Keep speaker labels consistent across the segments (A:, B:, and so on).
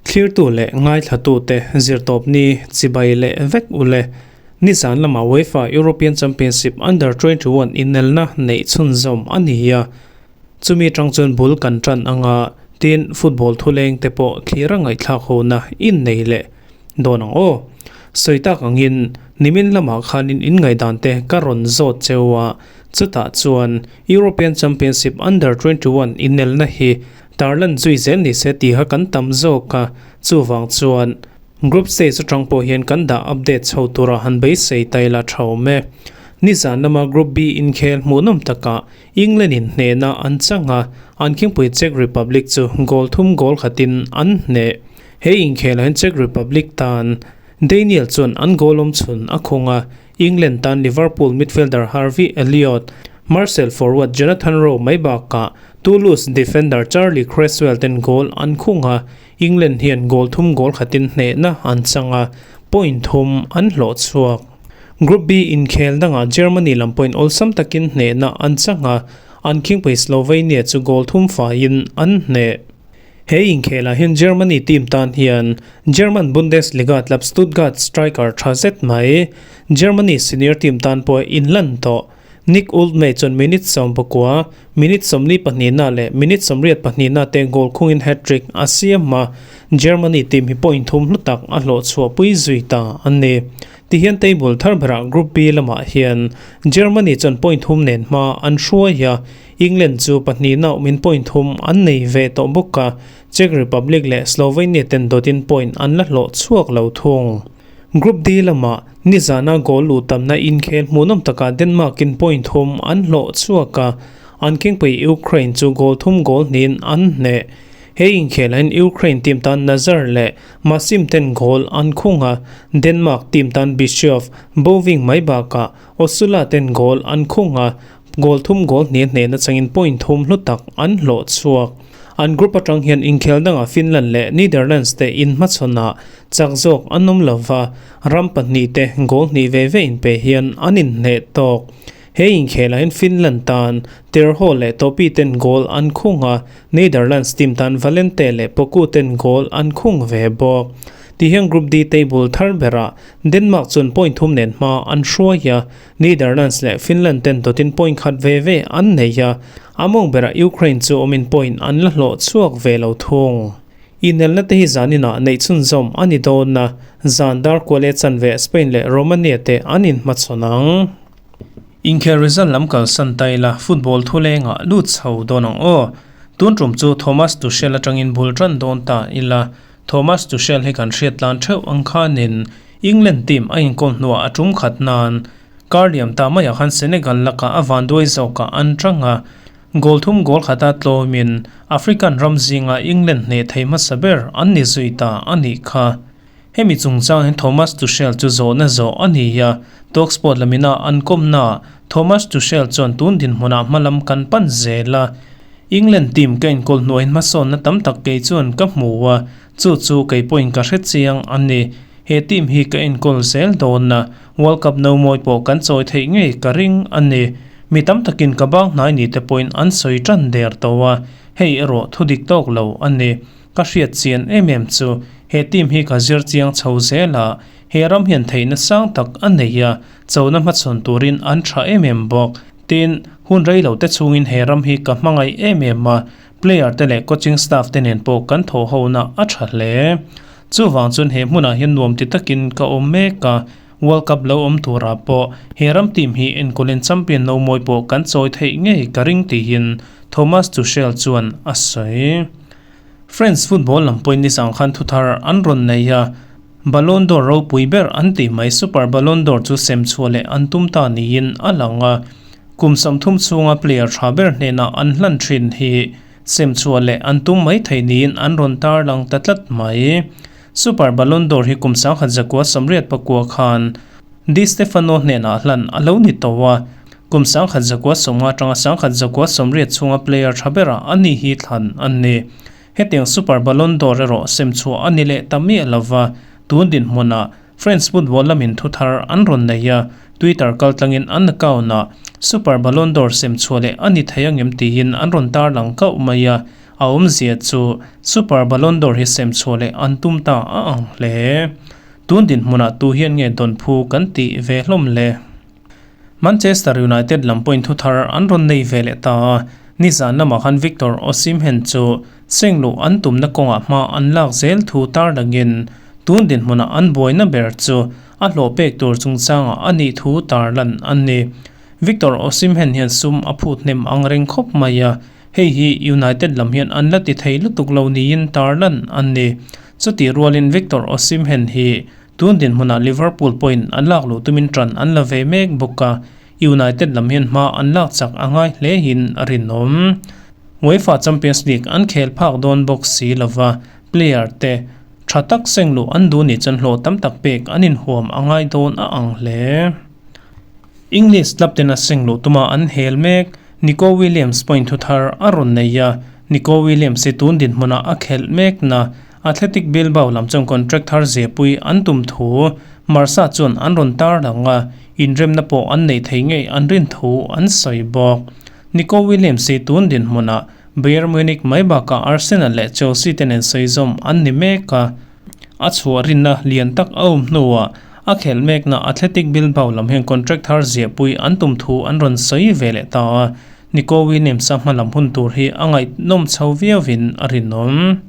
A: Thlirtu leh ngaithlatute zirtawpni chibai leh vek ule. Nizan lama UEFA European Championship Under 21 inelna neih chhunzawm a ni a. Chumi atang chuan bul kan tan anga tin football thuleng te pawh thlir a ngaihthlak hona innei leh dawn ang aw. Sawi tak angin nimin lamah khanin inngaihdan te ka rawn zawt cheu a, chutah chuan European Championship Under 21 inelna hi Tarlan zui zel ni se tiha kan tam zawk a, chuvang chuan Group stage atang pawh hian kan dah update chho tura han beisei ta ila tha awm e. Nizan lama Group B inkhel hmuhnawm takah England in hnehna an chang a, an khingpui Czech Republic chu goal thum goal khatin an hneh. He inkhelah hian Czech Republic tan Daniel chuan an goal awm chhun a khung a, England tan Liverpool midfielder Harvey Elliott, Marseille forward Jonathan Rowe mai bakah Toulouse defender Charlie Cresswell ten goal an khung a, England hian goal thum goal khatin hnehna an chang a, point thum an hlawh chhuak. Group B inkhel dangah Germany lam pawhin awlsam takin hnehna an chang a, an khingpui Slovenia chu goal thum faiin an hneh. He inkhelah hian Germany team tan hian German Bundesliga club Stuttgart striker tha zet mai, Germany senior team tan pawh inlan tawh. Nick Oldmay chuan minute 19, minute 42 leh minute 82 te goal khungin hat-trick a siam a, Germany team hi point thum hlu tak a hlawh chhuahpui zui ta a ni. Tihian table thar berah Group B lamah hian Germany chuan point thum nen hma an hruai a, England chu pahnihna awmin point thum an nei ve tawh bawk a, Czech Republic leh Slovenia ten dawtin point an la hlawh chhuak lo thung. Group D lamah nizana goal luh tamna inkhel hmuhnawm takah Denmark in point thum an hlawh chhuak a, an khingpui Ukraine chu goal thum goal hnihin an hneh. He inkhelah hian Ukraine team tan Nazar leh Masim ten goal an khung a, Denmark team tan Bischoff, Boving mai bakah Osula ten goal an khung a, Goal thum goal hnih hnehna changin point thum hlu tak an hlawh chhuak. An group atang hian inkhel dangah Finland leh Netherlands te inhmachhawnah chak zawk an awm lo va, ram pahnih te goal hnih ve ve inpe hian an inhneh tawk. He inkhelah hian Finland tan Terho leh Topi ten goal an khung a, Netherlands team tan Valente leh Poku ten goal an khung ve bawk. Tihian Group D table thar berah Denmark chuan point thum nen hma an hruai a, Netherlands leh Finland ten dawtin point khat ve ve an nei a, a mawng berah Ukraine chu awmin point an la hlawh chhuak ve lo thung. Inelna te hi zaninah neih chhunzawm a ni dawn a, zan dar kual e chanve Spain leh Romania te an inhmachhawn ang. Inkhel result lam kalsan ta ila football thulengah lut chho dawn ang aw. Tun tum chu Thomas Tuchel atangin bul tan dawn ta ila, Thomas Tuchel hi kan hriat tlan theuh ang khanin England team a inkawl hnuah a tum khat nan kar liam ta maiah khan Senegal lakah a vanduai zawkah an tang a, goal thum goal khata tlawmin African ram zinga England hneh thei hmasa ber an ni zui ta a nih kha. Hemi chungchang hian Thomas Tuchel chu zawhna zawh a ni a, Talksport lamina an kawmnaah Thomas Tuchel chuan tun dinhmunah hmalam kan pan zel a, England team ka inkawl hnuaiin hmasawnna tam tak kei chuan ka hmu a, Chu chu kei pawhin ka hre chiang a ni. He team hi ka enkawl zel dawn a, World Cup no mawi pawh kan chawi theih ngei ka ring a ni. Mi tam takin ka bang hnai ni te pawhin an sawi tan der tawh a, hei erawh thu dik tawk lo a ni. Ka hriat chian em em chu he team hi ka zir chiang chho zel a, he ram hian theihna sang tak a nei a, chona hmachhawn turin an tha em em bawk. Tin, hun rei lo te chhungin he ram hi ka hmangaih em em a, Player te leh coaching staff te nen pawh kan thawh hona a tha hle. Chuvang chuan he hmunah hian nuam ti takin ka awm mek a, World Cup lo awm turah pawh he ram team hi enkawlin champion no mawi pawh kan chawi theih ngei ka ring tiin Thomas Tuchel chuan a sawi. France football lam pawhin nizang khan thuthar an rawn nei a, Ballon d'Or ropui ber an tih mai Super Ballon d'Or chu sem chhuah leh an tum ta niin a lang a, Kum 30 chhunga player tha ber hnenah an hlan thin hi sem chhuah leh an tum mai thei niin an rawn tarlang ta tlat mai. Super Ballon d'Or hi kum 1989 khan Di Stefano hnenah hlan a lo ni tawh a, kum 1990 atanga 1980 chhunga player tha berah a ni hi thlan an ni. Hetiang Super Ballon d'Or erawh sem chhuah a ni leh ta miah lova, tun dinhmunah French football lamin thuthar an rawn nei a, Twitter kaltlangin an account-ah Super Ballon d'Or sem chhuah leh a ni thei angem tiin an rawn tarlang kauh mai a, a awmzia chu Super Ballon d'Or hi sem chhuah leh an tum ta a ang hle. Tun dinhmunah tu hian nge dawn phu kan tih ve hlawm le? Manchester United lam pawhin thu thar an rawn nei ve leh ta a, nizan lamah khan Victor Osimhen chu sengluh an tumna kawngah hma an lak zel thu tarlangin tun dinhmunah an buaina ber chu a hlawh pek tur chungchangah a nih thu tarlan a ni. Victor Osimhen hian sum a phut hnem ang reng khawp mai a, hei hi United lam hian an la ti thei lutuk lo niin tarlan a ni. Chutih rualin Victor Osimhen hi Tun dinhmunah Liverpool pawhin an lak luh tumin ṭan an la ve mek bawk a, United lam hian hma an lak chak a ngai hlehin a rinawm. UEFA Champions League an khel phak dawn bawk si lova, player te ṭha tak seng luh an duh nih chuan hlawh tam tak pek an inhuam a ngai dawn a ang hle. English club ten a seng luh tuma an hel mek, Nico Williams pawhin thu thar a rawn nei a, Nico Williams hi tun dinhmunah a khelh mekna Athletic Bilbao lam chuan contract thar zepui an tum thu Marca chuan an rawn tarlang a, inremna pawh an neih thei ngei an rin thu an sawi bawk. Nico Williams hi tun dinhmunah Bayern Munich mai bakah Arsenal leh Chelsea te nen sawi zawm an ni mek a, a chhuah rinna lian tak a awm hnuah a khelh mekna Athletic Bilbao lam hian contract thar ziahpui an tum thu an rawn sawi ve leh ta a, Nico Williams-a hmalam hun tur hi a ngaihnawm chho viauin a rinawm.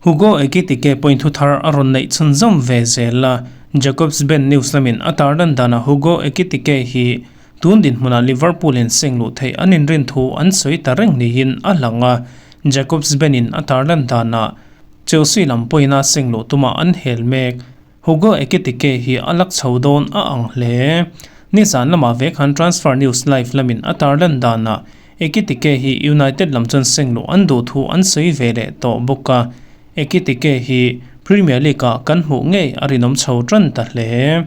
A: Hugo Ekitike pawhin thu thar a rawn neih chhunzawm ve zel a, Jacobs Ben News lamin a tarlan danah Hugo Ekitike hi tun dinhmunah Liverpool in seng luh theih an inrin thu an sawi ta reng niin a lang a, Jacobs Ben in a tarlan danah Chelsea lam pawhin a seng luh tumah an hel mek. Hugo Ekitike hi a lak chho dawn a ang hle. Nizan lamah ve khan Transfer News Live lamin a tarlan danah Ekitike hi United lam chuan seng luh an duh thu an sawi ve leh tawh bawk a. Ekitike hi Premier League-ah kan hmuh ngei a rinawm chho tan ta hle.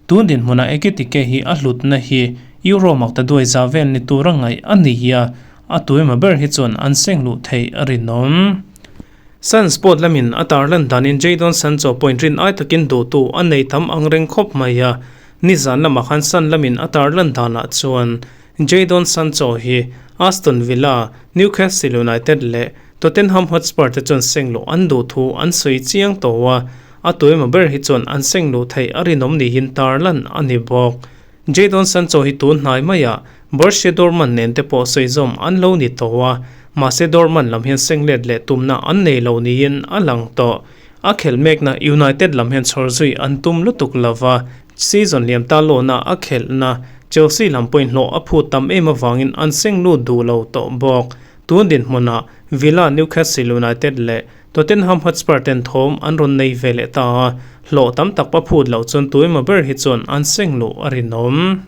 A: Tun dinhmunah Ekitike hi a hlutna hi Euro makta duai za vel ni tura ngaih a ni a, a tuemaw ber hi chuan an seng luh theih a rinawm. Sunsport lamin a tarlan danin Jadon Sancho point rin ai takin duhtu a nei tam ang reng khawp mai a, nizan lamah khan Sun lamin a tarlan danah chuan Jadon Sancho hi Aston Villa, Newcastle United leh Tottenham Hotspur te chuan seng luh an duh thu an sawi chiang tawh a, a tuemaw ber hi chuan an seng luh theih a rinawm niin tarlan a ni bawk. Jadon Sancho hi tun hnai maiah Borussia Dortmund nen te pawh sawi zawm an lo ni tawh a, mahse Dortmund lam hian seng let leh tumna an nei lo niin a lang tawh. A khelh mekna United lam hian chhawr zui an tum lutuk lova, season liam ta lawna a khelhna Chelsea lam pawhin hlawh a phut tam em avangin an seng lut duh lo tawh bawk. Tun dinhmunah Villa, Newcastle United leh Tottenham Hotspur ten thawm an rawn nei ve leh ta a, hlawh tam tak pa phut loh chuan tuemaw ber hi chuan an seng luh a rinawm.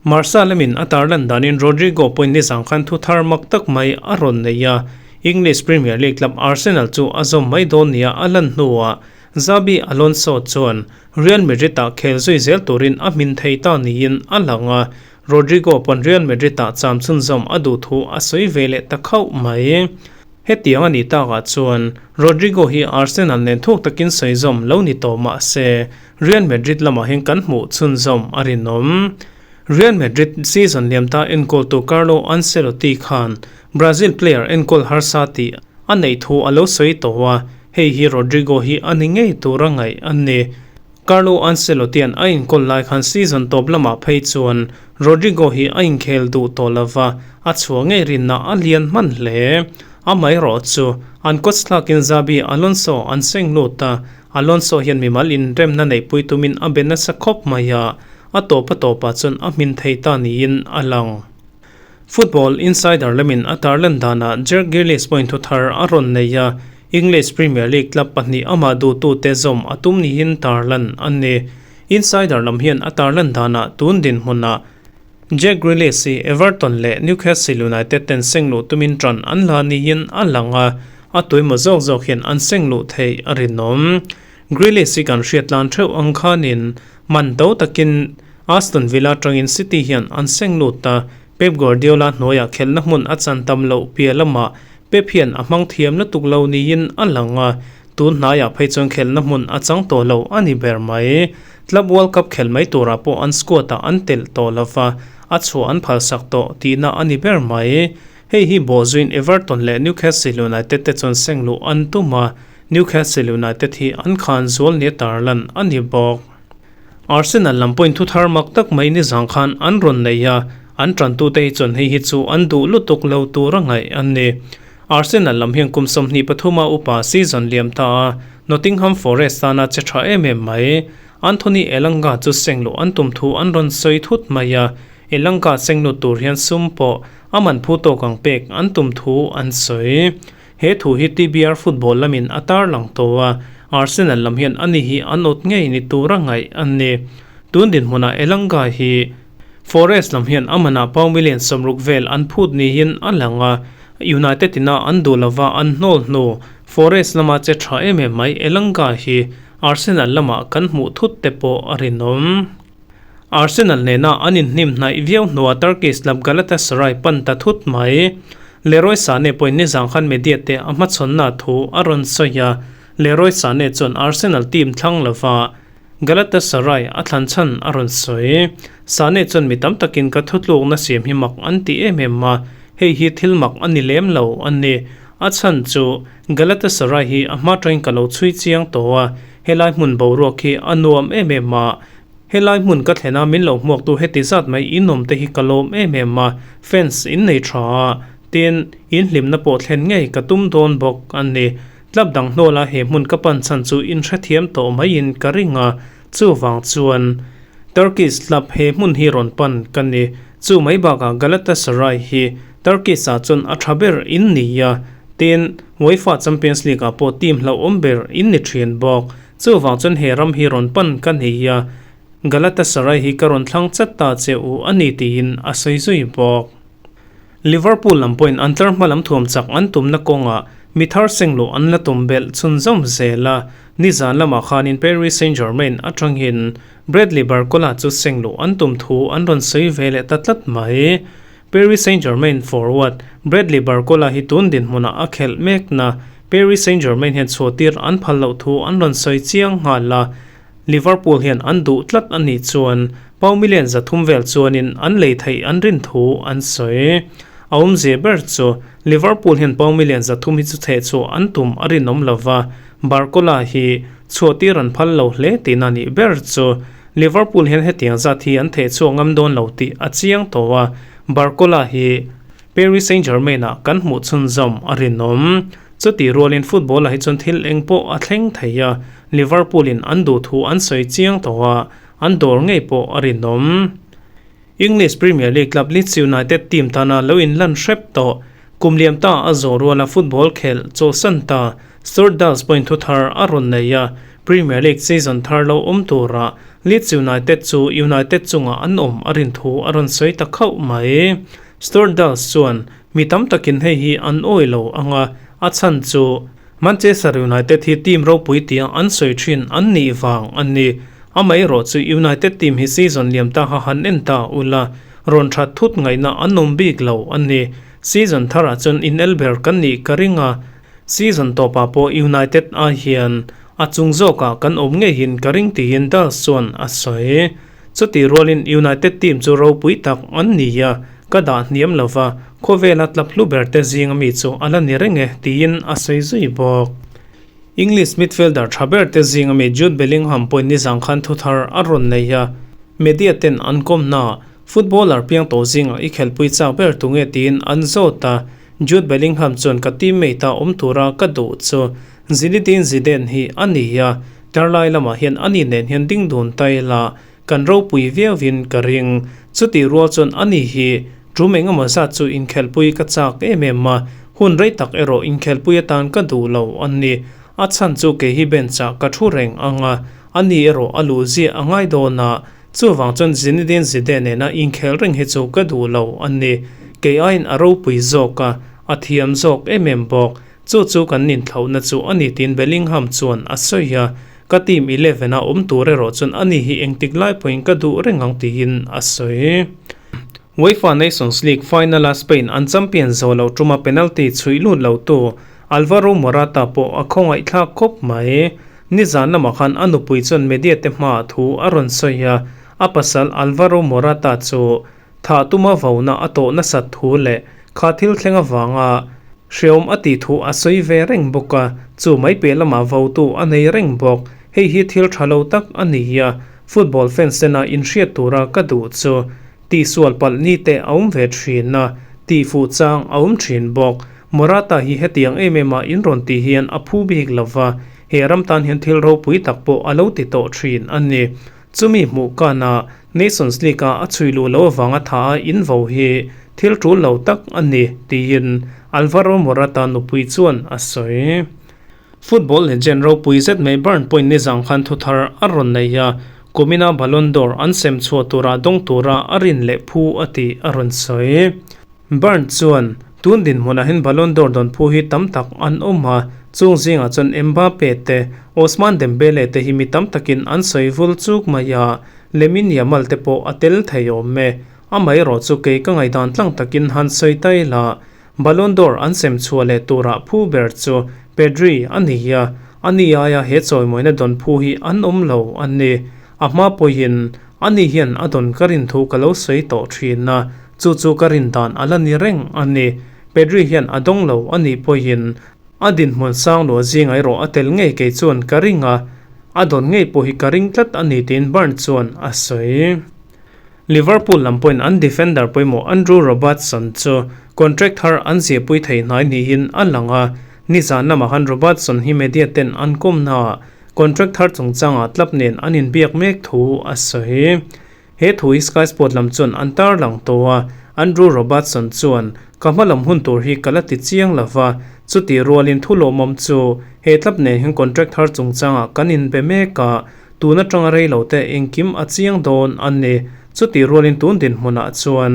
A: Marca lamin a tarlan danin Rodrigo pawhin nizang khan thu thar mak tak mai a rawn nei a, English Premier League club Arsenal chu a zawm mai dawn nia a lan hnuah Xabi Alonso chuan Real Madrid-ah khel zui zel turin a hmin thei ta niin a lang a, Rodrigo pawn Real Madrid-ah cham chhunzawm a duh thu a sawi ve leh ta khauh mai. Hetiang a nih takah chuan Rodrigo hi Arsenal nen thuk takin sawi zawm lo ni tawh mah se Real Madrid lamah hian kan hmuh chhunzawm a rinawm. Real Madrid season liam ta enkawltu Carlo Ancelotti khan Brazil player enkawl harsa tih a neih thu a lo sawi tawh a, hei hi Rodrigo hi a ni ngei tura ngaih a ni. Carlo Ancelotti-a'n a inkawl lai khan season tawp lamah phei chuan Rodrigo hi a inkhel duh tawh lova, a chhuah ngei rinna a lian hman hle. Amaherawh chu, an coach thlakin Xabi Alonso an seng lut a, Alonso hian mimal inremna neihpui tumin a be nasa khawp mai a, a tawp a tawpah chuan a hmin thei ta niin a lang. Football Insider lamin a tarlan danah Jack Grealish pawhin thu thar a rawn nei a, English Premier League club pahnih amah duhtute zawm a tum niin tarlan a ni. Insider lam hian a tarlan danah tun dinhmunah Jack Grealish hi Everton leh Newcastle United ten seng luh tumin ṭan an la niin a lang a, a tuimaw zawk zawk hian an seng luh theih a rinawm. Grealish hi kan hriat tlan theuh ang khanin man to takin Aston Villa atangin City hian an seng lut a, Pep Guardiola hnuaiah khelhna hmun a chan tam loh piah lamah Pep hian a hmang thiam lutuk lo niin a lang a, tun hnaiah phei chuan khelhna hmun a chang tawh lo a ni ber mai. Club World Cup khel mai turah pawh an squad-ah an telh tawh lova, a chhuah an phalsak tawh tihna a ni ber mai. Hei hi bawhzuiin Everton leh Newcastle United te chuan seng luh an tum a, Newcastle United hi an khan zual nia tarlan a ni bawk. Arsenal lam pawhin thu thar mak tak mai nizang khan an rawn nei a, an tantute hi chuan hei hi chu an duh lutuk lo tur a ngaih a ni. Arsenal lam hian kum 23 a upa season liam ta a, Nottingham Forest tana che tha em em mai. Anthony Elanga chu seng luh an tum thu an rawn sawi thut mai a, Elanga seng lut tur hian sum pawh a man phu tawk ang pek an tum thu an sawi. He thu hi TBR football lamin a tarlang tawh a, Arsenal lam hian ani hi an awt ngei ni tura ngaih an ni. Tun dinhmunah Elanga hi Forest lam hian a manah pound million 60 vel an phut niin a lang a, United ina an duh lova an hnawl hnu Forest lama che tha em em mai Elanga hi Arsenal lamah kan hmuh thut te pawh a rinawm. Arsenal nena an inhnim hnaih viau hnuah Turkish club Galatasaray pan ta thut mai. Leroy Sane pawhin nizang khan media te a hmachhawnna thu a rawn sawi a, Leroy Sane chuan Arsenal team thlang lova Galatasaray a thlan chhan a rawn sawi. Sane chuan mi tam takin ka thutlukna siam hi mak an ti em em a, hei hi thil mak a ni lem lo a ni. A chhan chu Galatasaray hi a hma tangin ka lo chhui chiang tawh a, helai hmun boruak hi a nuam em em a, helai hmun ka thlen a min lo hmuaktu heti zat mai in awm te hi ka lawm em em a, fans in nei tha a, tin, in hlimna pawh thlen ngei ka tum dawn bawk a ni. Club dang hnawla he hmun ka pan chhan chu in hrethiam tawh maiin ka ring a, chuvang chuan Turkish club he hmun hi rawn pan ka ni. Chu mai bakah Galatasaray hi Turkish ah chuan a tha ber in ni a, tin, UEFA Champions League ah pawh team hlauhawm ber in ni thin bawk. Chuvang chuan he ram hi rawn pan ka ni a, Galatasaray hi ka rawn thlang chat ta che u a ni tiin a sawi zui bawk. Liverpool lam pawhin an tlar hma lam thuam chak an tumna kawngah mi thar seng luh an la tum belh chhunzawm zel a, nizan lamah khanin Paris Saint-Germain atangin Bradley Barcola chu seng luh an tum thu an rawn sawi ve leh ta tlat mai. Paris Saint-Germain forward Bradley Barcola hi tun dinhmunah a khelh mekna Paris Saint-Germain hian chhuahtir an phal loh thu an rawn sawi chiang nghal a, Liverpool hian an duh tlat a nih chuan pound million 300 vel chuanin an lei theih an rin thu an sawi. A awmzia ber chu Liverpool hian pound million 300 hi chu theh chhuah an tum a rinawm lova, Barcola hi chhuahtir an phal lo hle tihna nih ber chu Liverpool hian hetiang zat hi an theh chhuak ngam dawn lo tih a chiang tawh a, Barcola hi Paris Saint-Germain-ah kan hmuh chhunzawm a rinawm. Chutih rualin football-ah hi chuan thil eng pawh a thleng thei a, Liverpool-in an duh thu an sawi chiang tawh a, an dawr ngei pawh a rinawm. English Premier League club Leeds United team tana lo inlan hrep tawh. Kum liam ta a zawh ruala football khelh chawlhsan ta Stuart Dals pawhin thu thar a rawn nei a, Premier League season thar lo awm turah Leeds United chu United chungah an awm a rin thu a rawn sawi ta khauh mai. Stuart Dals chuan mi tam takin hei hi an awi lo ang a, a chhan chu Manchester United hi team ropui tia an sawi thin an nih vang a ni. Amaherawh chu United team hi season liam ta kha han en ta ula, rawn that thut ngaihna an awm bik lo a ni. Season tharah chuan inel ber kan nih ka ring a, season tawpah pawh United ai hian a chung zawkah kan awm ngeihin ka ring tiin Dals chuan a sawi. Chutih rualin United team chu ropui tak an ni a, ka dah hniam lova, khawvela tlap hlu ber te zinga mi chu a la ni reng e tiin a sawi zui bawk. English midfielder tha ber te zinga mi Jude Bellingham pawhin nizang khan thu thar a rawn nei a, media ten an kawmna footballer piang tawh zinga i khelhpui chak ber tunge tiin an zawt a, Jude Bellingham chuan ka teammate a awm tura ka duh chu Zinedine Zidane hi a ni a, tlai lamah hian ani nen hian ding dun ta ila kan ropui viauin ka ring. Chutih rual chuan ani hi tum engemaw zat chu inkhelhpui ka chak em em a, hun rei tak erawh inkhelhpui atan ka duh lo a ni. A chhan chu kei hi bench ah ka thu reng ang a, ani erawh a luh ziah a ngai dawn a, chuvang chuan Zinedine Zidane nena inkhelh reng hi chu ka duh lo a ni. Kei aiin a ropui zawk a, a thiam zawk em em bawk. Chu chu kan inthlauhna chu a ni tiin Bellingham chuan a sawi a, ka team 11 a awm tur erawh chuan ani hi engtik lai pawhin ka duh reng ang tiin a sawi. UEFA Nations League final-a Spain an champion zo lo tuma penalty chhuih lut lotu Alvaro Morata pawh a khawngaihthlak khawp mai. Nizan lamah khan a nupui chuan media te hmaah thu a rawn sawi a, a pasal Alvaro Morata chu thah tuma vauna a tawh nasat thu leh kha thil thleng avanga hreawm a tih thu a sawi ve reng bawk a, chu mai piah lamah votu a nei reng bawk. Hei hi thil tha lo tak a ni a, football fans tena inhriat tura ka duh chu tihsual palh ni te a awm ve thin a, tihfuh chang a awm thin bawk. Morata hi hetiang em em a in rawn tih hian a phu bik lo va, he ram tan hian thil ropui tak pawh a lo ti tawh thin a ni. Chumi hmuh kana Nations League-a a chhui luh loh avanga tha a in vo hi thil tul lo tak a ni, tiin Alvaro Morata nupui chuan a sawi. Football legend ropui zet mai Burn pawhin nizang khan thuthar a rawn nei a, kumina Ballon d'Or an sem chhuah tura dawng tura a rin leh phu a tih a rawn sawi. Burn chuan, Tun dinhmunah hian Ballon d'Or dawn phu hi tam tak an awm a, chung zingah chuan Mbappe te, Ousmane Dembele te hi mi tam takin an sawi vul chuk mai a, Lamine Yamal te pawh a tel thei awm e. Amaherawh chu kei ka ngaihdan tlang takin han sawi ta ila, Ballon d'Or an sem chhuah leh turah phu ber chu Pedri a ni a, ani aia he chawimawina dawn phu hi an awm lo a ni. A hma pawhin Ani hian a dawn ka rin thu ka lo sawi tawh thin a, chu chu ka rin dan a la ni reng a ni. Pedri hian a dawng lo a nih pawhin a dinhmun sang luah zingah erawh a tel ngei kei chuan ka ring a, a dawn ngei pawh hi ka ring tlat a ni tiin Burn chuan a sawi. Liverpool lam pawhin an defender pawimawh Andrew Robertson chu contract thar an ziahpui thei hnai niin a lang a, nizan lamah khan Robertson hi media ten an kawmnaah Contract thar chungchangah club nen an inbiak mek thu a sawi. He thu hi Sky Sport lam chuan an tarlang tawh a, Andrew Robertson chuan, Ka hma lam hun tur hi ka la ti chiang lo va, chutih rualin thu lawmawm chu he club nen hian contract thar chungchangah kan inbe mek a, tun atanga rei lo te engkim a chiang dawn a ni. Chutih rualin tun dinhmunah chuan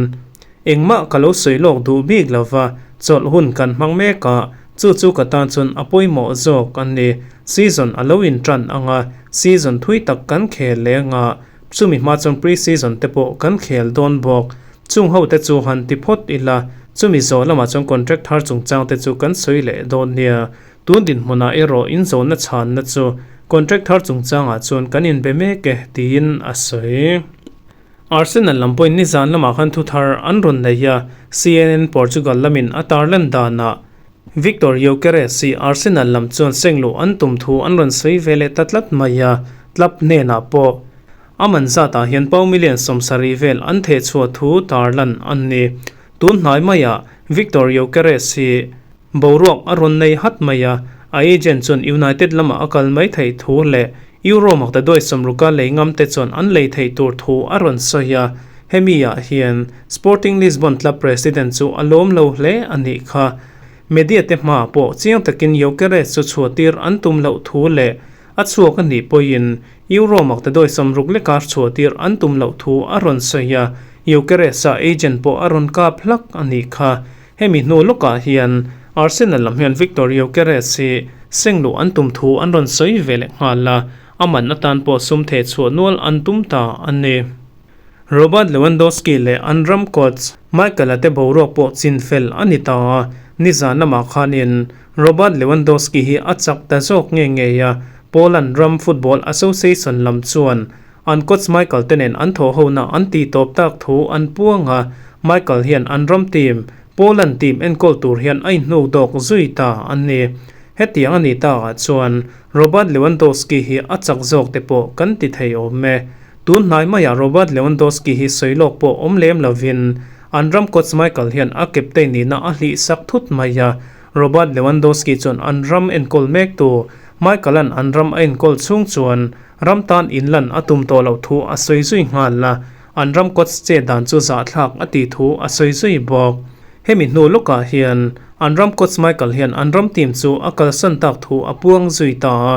A: Engmah ka lo sawi lawk duh bik lo va, chawlh hun kan hmang mek a, chu chu ka tan chuan a pawimawh zawk a ni. Season a lo intan ang a, season thui tak kan khel leng a, chumi hma chuan pre-season te pawh kan khel dawn bawk. Chung ho te chu han ti phawt ila, chumi zawh lamah chuan contract thar chungchang te chu kan sawi leh dawn nia. Tun dinhmunah erawh inzawhna chhanna chu contract thar chungchangah chuan kan inbe mek e, tiin a sawi. Arsenal lam pawhin nizan lamah khan thuthar an rawn nei a, CNN Portugal lamin a tarlan danah Viktor Gyokeres hi Arsenal lam chuan sengluh an tum thu an rawn sawi ve leh ta tlat mai a, club hnenah pawh a man zatah hian pau million 70 vel an thehchhuah thu tarlan an ni. Tun hnai maiah Viktor Gyokeres hi Boruak a rawn nei hat mai a, a agent chuan United lamah a kal mai theih thu leh Euro maktaduai 60 lei ngam te chuan an lei theih tur thu a rawn sawi a, hemi ah hian Sporting Lisbon club president chu a lawm lo hle a nih kha. Media te hmaah pawh chiang takin Gyökeres chu chhuahtir an tum loh thu leh a chhuak a nih pawhin Euro maktaduai 60 leka chhuahtir an tum loh thu a rawn sawi a, Gyökeres-a agent pawh a rawn kap hlak a nih kha. Hemi hnu lawkah hian Arsenal lam hian Viktor Gyokeres hi sengluh an tum thu an rawn sawi ve leh nghal a, a man atan pawh sum theh chhuah nual an tum ta a ni. Robert Lewandowski leh an ram coach Michael-a te boruak pawh chin fel a ni ta a, nizan lamah khanin Robert Lewandowski hi a chak ta zawk nge ngei a, Poland ram Football Association lam chuan An coach Michael te nen an thawh hona an tih tawp tak thu an puang a, Michael hian an ram team, Poland team enkawl tur hian a inhnuk dawk zui ta a ni. Hetiang a nih takah chuan Robert Lewandowski hi a chak zawk te pawh kan ti thei awm e. Tun hnai maiah Robert Lewandowski hi sawi lawk pawh awm lem lovin an ram coach Michael hian a captain nihna a hlih sak thut mai a, Robert Lewandowski chuan an ram enkawl mektu Michael-a'n an ram a enkawl chhung chuan Ram tan inlan a tum tawh loh thu a sawi zui nghal a, an ram coach che dan chu zahthlak a tih thu a sawi zui bawk. Hemi hnu lawkah hian an ram coach Michael hian an ram team chu a kalsan tak thu a puang zui ta a,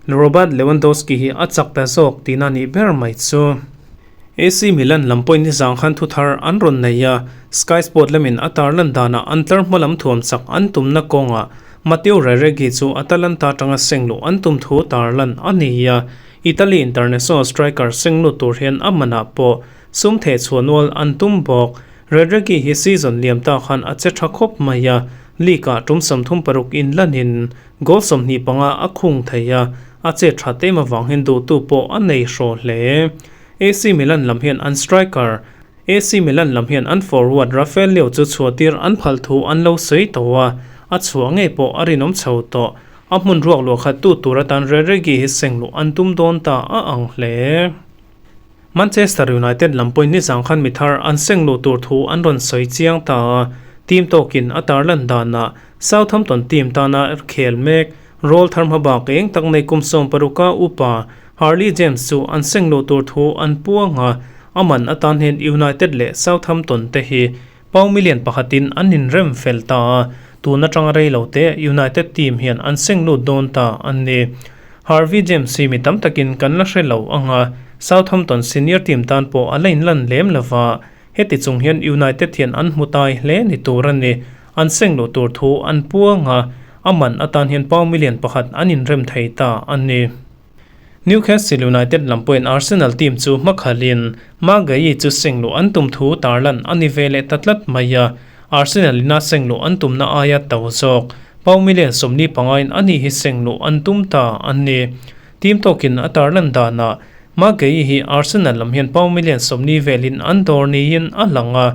A: Robert Lewandowski hi a chak ta zawk tihna nih ber mai chu. AC Milan lam pawhin nizang khan thuthar an rawn nei a, Sky Sport lamin a tarlan danah an tlar hma lam thuam chak an tumna kawngah Matteo Retegui chu Atalanta atanga sengluh an tum thu tarlan a ni a, Italy international striker senglut tur hian a manah pawh sum theh chhuah nual an tum bawk. Retegui hi season liam ta khan a che tha khawp mai a, league-ah tum 36 inlanin goal 25 a khung thei a. A chet that em avang hian duhtu pawh a nei hraw hle. AC Milan lam hian an striker AC Milan lam hian an forward Rafael Leao chu chhuahtir an phal thu an lo sawi tawh a, a chhuah ngei pawh a rinawm chho tawh. A hmun ruak luah khat tu tur atan Regragui hi seng luh an tum dawn ta a ang hle. Manchester United lam pawhin nizang khan mi thar an seng luh tur thu an rawn sawi chiang ta a, team tawkin a tarlan danah Southampton team tana khel mek Rawl thar hma bak eng tak nei kum 16 a upa Harley James chu an seng luh tur thu an puang a, a man atan hian United leh Southampton te hi pound million pakhatin an inrem fel ta a, tun atanga rei lo te United team hian an seng lut dawn ta a ni. Harvey James hi mi tam takin kan la hre lo ang a, Southampton senior team tan pawh a la inlan lem lo va, heti chung hian United hian an hmu tai hle ni tur a ni. An seng luh tur thu an puang a, a man atan hian pound million pakhat an inrem thei ta a ni. Newcastle United lam pawhin Arsenal team chu hmakhalhin Maguire chu seng luh an tum thu tarlan a ni ve leh ta tlat mai a, Arsenal ina seng luh an tumna aia to zawk pound million 45 in ani hi seng luh an tum ta a ni. Team tawkin a tarlan danah Maguire hi Arsenal lam hian pound million 40 velin an dawr niin a lang a,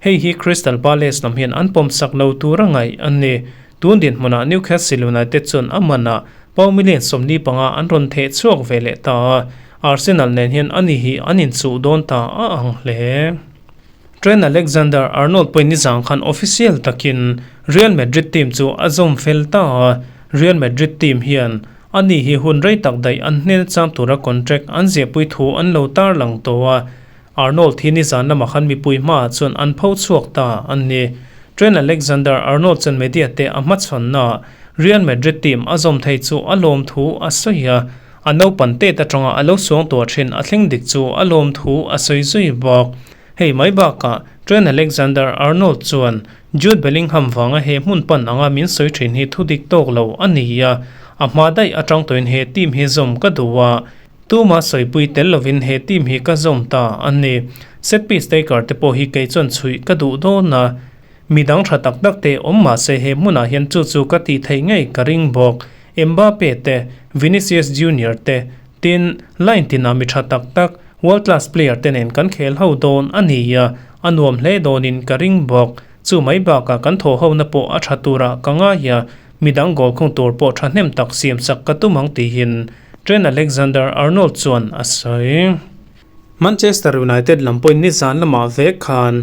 A: hei hi Crystal Palace lam hian an pawmsak lo tur a ngaih a ni. Tun dinhmunah Newcastle United chuan a manah Pau million 45 an rawn theh chhuak ve leh ta a, Arsenal nen hian ani hi an inchuh dawn ta a ang hle. Trent Alexander-Arnold pawhin nizang khan official takin Real Madrid team chu a zawm fel ta a, Real Madrid team hian ani hi hun rei tak daih an hnel cham tura contract an ziahpui thu an lo tarlang tawh a, Arnold hi nizan lamah khan mipui hmaah chuan an pho chhuak ta a ni. Trent Alexander-Arnold chuan media te a hmachhawnnaah Real Madrid team a zawm thei chu a lawm thu a sawi a, a naupan tet atanga a lo suang tuah thin a thleng dik chu a lawm thu a sawi zui bawk. Hei mai bakah Trent Alexander-Arnold chuan Jude Bellingham vanga he hmun pan anga min sawi thin hi thudik tawk lo a ni a, a hma daih atang tawhin he team hi zawm ka duh a, Tuma sawipui tel lovin he team hi ka zawm ta a ni. Set piece taker te pawh hi kei chuan chhuih ka duh dawn a, midang tha tak tak te awm mah se he hmunah hian chu chu ka tih theih ngei ka ring bawk. Mbappe te, Vinicius Junior te, tin, line tinah mi tha tak tak, world class player te nen kan khel ho dawn a ni a, a nuam hle dawnin ka ring bawk. Chu mai bakah kan thawh hona pawh a tha turah ka ngai a, midang goal khung tur pawh thahnem tak siamsak ka tum ang tihin Trent Alexander-Arnold chuan a sawi. Manchester United lam pawhin nizan lamah vek khan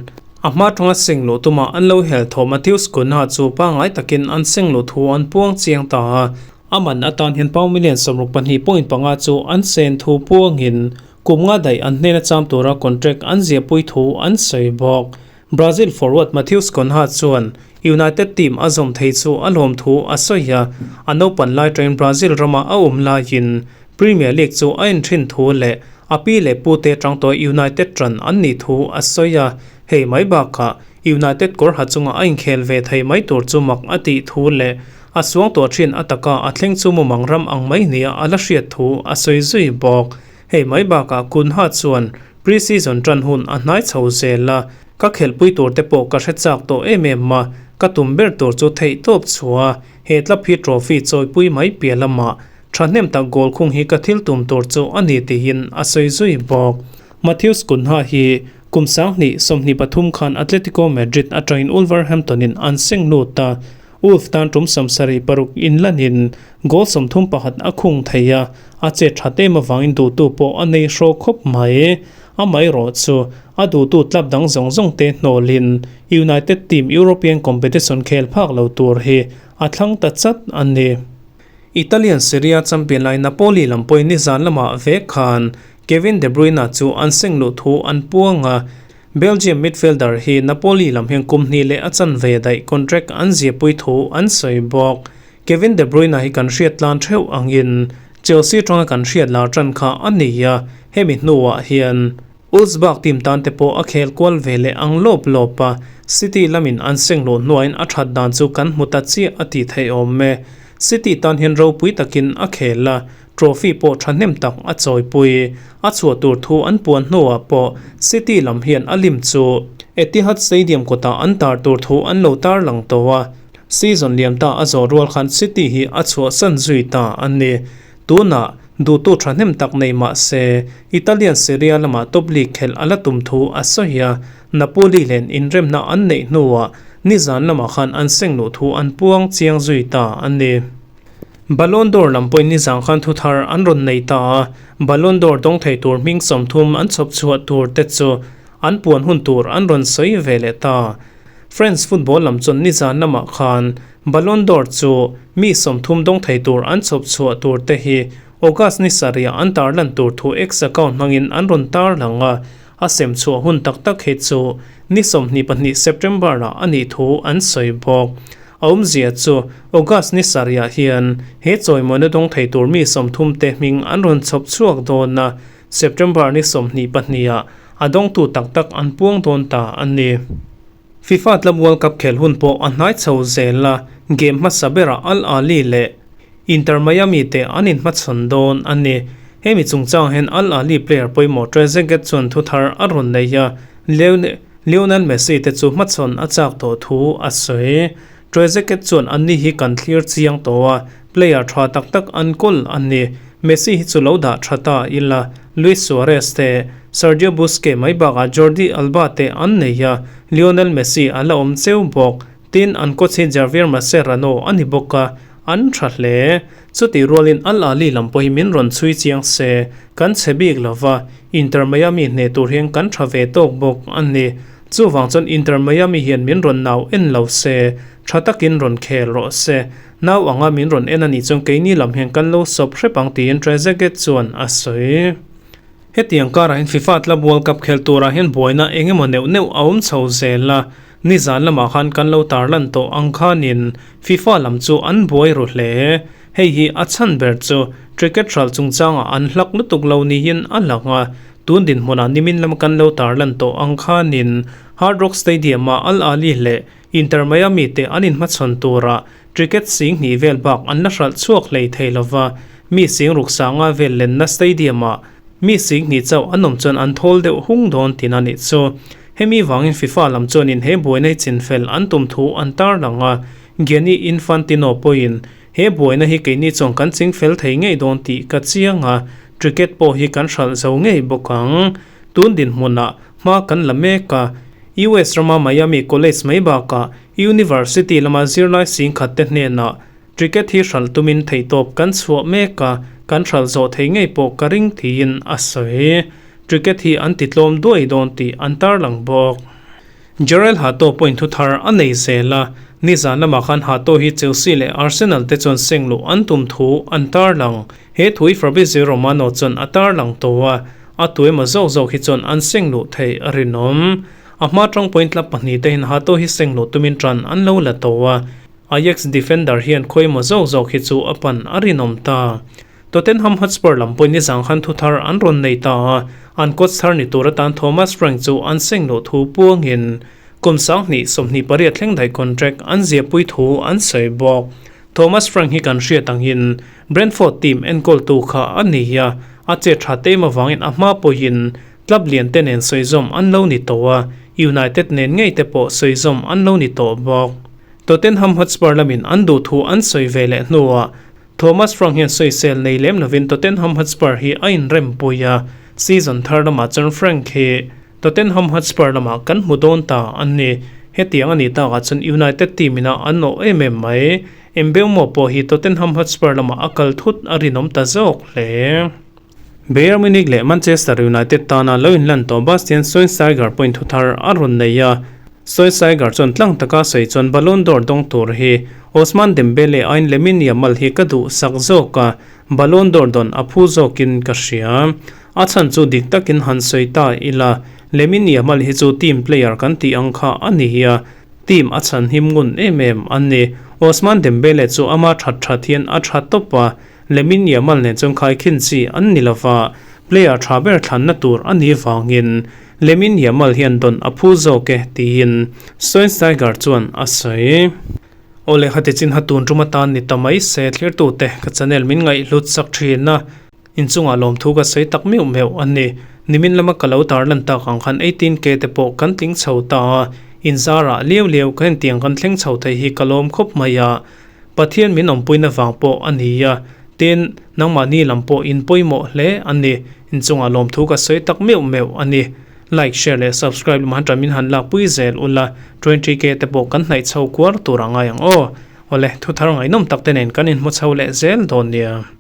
A: a hma tanga seng luh tumah an lo hel thaw Matheus Cunha chu pangngai takin an seng luh thu an puang chiang ta a, a man atan hian pound million 62.5 chu an sen thu puangin kum nga daih an hnena cham tura contract an ziahpui thu an sawi bawk. Brazil forward Matheus Cunha chuan United team a zawm thei chu a lawm thu a sawi a, a naupan lai train Brazil rama a awm laiin Premier League chu a inthin thu leh a pi leh pute tang tawh United tan an nih thu a sawi a, hei mai bakah United kawr ha chunga a inkhel ve thei mai tur chu mak a tih thu leh a suang tawh thin a taka a thleng chu mumang ram ang mai nia a la hriat thu a sawi zui bawk. Hei mai bakah Cunha chuan Pre-season tan hun a hnai chho zel a, ka khelhpui tur te pawh ka hre chak tawh em em a, ka tum ber tur chu theih tawp chhuah a, he club hi trophy chawipui mai piah lamah thahnem tak goal khung hi ka thil tum tur chu a ni tiin a sawi zui bawk. Matheus Cunha hi kum 2023 khan Atletico Madrid atangin Wolverhampton in an seng lut a, Wolves tan tum 76 inlanin goal 31 a khung thei a, a che that em avangin duhtu pawh a nei hraw khawp mai. Amaherawh chu a duhtu club dang zawng zawng te hnawlin United team European competition khel phak lo tur hi a thlang ta chat a ni. Italian Serie A champion lai Napoli lam pawhin nizan lamah vek khan Kevin De Bruyne chu an seng luh thu an puang a, Belgium midfielder hi Napoli lam hian kum hnih leh a chanve daih contract an ziahpui thu an sawi bawk. Kevin De Bruyne hi kan hriat tlan theuh angin Chelsea tanga kan hriat lar tan kha a ni a, hemi hnuah hian Wolfsburg team tan te pawh a khel kual ve leh ang lawp lawp a, City lamin an seng luh hnuaiin a that dan chu kan hmu ta chiah a tih theih awm e. City tan hian ropui takin a khel a, trophy pawh thahnem tak a chawipui. A chhuah tur thu an puan hnuah pawh City lam hian a lim chu Etihad Stadium kawtah an tar tur thu an lo tar lang tawh a, season liam ta a zawh rual khan City hi a chhuahsan zui ta a ni. Tunah duhtu thahnem tak nei mah se Italian Serie A lamah top league khelh a la tum thu a sawi a, Napoli len inremna an neih hnuah nizan lamah khan an seng luh thu an puang chiang zui ta a ni. Ballon d'Or lam pawhin nizan khan thu thar an rawn nei ta a, Ballon d'Or dawng thei tur hming 30 an chhawp chhuah tur te chu an puan hun tur an rawn sawi ve leh ta. France football lam chuan nizan lamah khan Ballon d'Or chu mi 30 dawng thei tur an chhawp chhuah tur te hi August ni sarih ah an tarlan tur thu X account hmangin an rawn tarlang a, a sem chhuah hun tak tak hi chu ni 22 September ah a nih thu an sawi bawk. A awmzia chu August ni sarih ah hian he chawimawina dawng thei tur mi 30 te hming an rawn chhawp chhuak dawn a, September ni 22 ah a dawngtu tak tak an puang dawn ta a ni. FIFA Club World Cup khel hun pawh a hnai chho zel a, game hmasa berah Al Ahly leh Inter Miami te an inhmachhawn dawn a ni. Hemi chungchang hian Al Ahly player pawimawh Trezeguet chuan thu thar a rawn nei a, Lionel Messi te chu hmachhawn a chak tawh thu a sawi. Trezeguet chuan anni hi kan thlir chiang tawh a, player tha tak tak an kawl a ni. Messi hi chu lo dah tha ta ila, Luis Suarez te, Sergio Busquets mai bakah Jordi Alba te an nei a, Lionel Messi a la awm cheu bawk. Tin, an coach hi Javier Mascherano a ni bawk a, an tha hle. Chutih rualin Al Ahly lam pawh hi min rawn chhui chiang se, kan chhe bik lo va, Inter Miami hneh tur hian kan tha ve tawk bawk a ni. Chuvang chuan Inter Miami hian min rawn nau en lo se, tha takin rawn khel rawh se. Nau anga min rawn en a nih chuan keini lam hian kan lo sawp hrep ang tiin Trezeguet chuan a sawi. Hetiang karah hian FIFA Club World Cup khel turah hian buaina eng emaw neuh neuh a awm chho zel a, nizan lamah khan kan lo tarlan tawh ang khanin FIFA lam chu an buai ru hle. Hei hi a chhan ber chu cricket hral chungchangah an hlak lutuk lo niin a lang a, tun dinhmunah nimin lama kan lo tarlan tawh ang khanin Hard Rock Stadium-ah Al Ahly leh Inter Miami te an inhmachhawn turah Ticket sing hnih vel bak an la hralh chhuak hlei thei lova, mi sing ruk sanga vel lenna stadium-ah mi sing hnih chauh an awm chuan an thawl deuh hung dawn tin a nih chu. Hemi vangin FIFA lam chuanin he buaina hi chinfel an tum thu an tarlang a, Gianni Infantino pawhin he buaina hi keini chuan kan chingfel thei ngei dawn tih ka chiang a, ticket pawh hi kan hralh zo ngei bawk ang. Tun dinhmunah hma kan la mek a, US rama Miami College mai bakah University lama zirlai singkhat te hnenah ticket hi hralh tumin theihtawp kan chhuah mek a, kan hralh zawh thei ngei pawh ka ring tiin a sawi. Ticket hi an ti tlawm duai dawn tih an tarlang bawk. Jorrel Hato pawhin thu thar a nei zel a, nizan lamah khan Hato hi Chelsea leh Arsenal te chuan seng luh an tum thu an tarlang. He thui Fabrizio Romano chuan a tarlang tawh a, a tu emaw zawk zawk hi chuan an seng luh theih a rinawm. A hma tang point tlap pahnih te hian Hato hi seng luh tumin tan an lo la tawh a, Ajax defender hian khawimaw zawk zawk hi chu a pan a rinawm ta. Tottenham Hotspur lam pawhin nizang khan thu thar an rawn nei ta a, an coach thar ni tur atan Thomas Frank chu an seng luh thu puangin kum 2028 thleng daih contract an ziahpui thu an sawi bawk. Thomas Frank hi kan hriat angin Brentford team enkawltu kha a ni a, a che tha te em avangin a hma pawhin Club lian te nen sawizawm an lo ni tawh a, United nen ngei te pawh sawizawm an lo ni tawh bawk. Tottenham Hotspur lamin an duh thu an sawi ve leh hnuah Thomas Frank hian sawisel nei lem lovin Tottenham Hotspur hi a inrempui a, season thar lamah chuan Frank hi Tottenham Hotspur lamah kan hmu dawn ta a ni. Hetiang a nih takah chuan United team ina an awh em em mai. Mbeumo pawh hi Tottenham Hotspur lamah a kal thut a rinawm ta zawk hle. Bayern Munich leh Manchester United tana lo inlan tawh Bastian Schweinsteiger pawhin thu thar a rawn nei a. Schweinsteiger chuan tlang taka sawi chuan Ballon d'Or dawng tur hi Ousmane Dembele aiin Lamine Yamal hi ka duh sak zawk a, Ballon d'Or dawn a phu zawkin ka hria. A chhan chu dik takin han sawi ta ila, Lamine Yamal hi chu team player kan tih ang kha a ni a, team a chhan him ngun em em a ni. Ousmane Dembele chu ama that that hian a tha tawp a, Lamine Yamal nen chuan khaikhin chi an ni lova, player tha ber thlanna tur a nih vangin Lamine Yamal hian dawn a phu zawk e tiin Schweinsteiger chuan a sawi. Aw leh khati chin ha tun tum atan ni ta mai se thlirtute ka channel min ngaihhlut sak thin a, inchungah lawmthu ka sawi tak meuh meuh a ni. Nimin lama ka lo tarlan tak ang khan 18K te pawh kan tling chho ta a, inzarah liau liau ka hentiang kan thleng chho thei hi ka lawm khawp mai a. Pathian min awmpuina vang pawh a ni a, Tin, nangmahni lam pawh in pawimawh hle a ni. Inchungah lawmthu ka sawi tak meuh meuh a ni. Like, share leh subscribe lamah tan min han lakpui zel ula, 20k te pawh kan hnaih chho kuar tur a ngai ang aw. Awle, thuthar ngaihnawm tak te nen kan inhmu chho leh zel dawn nia.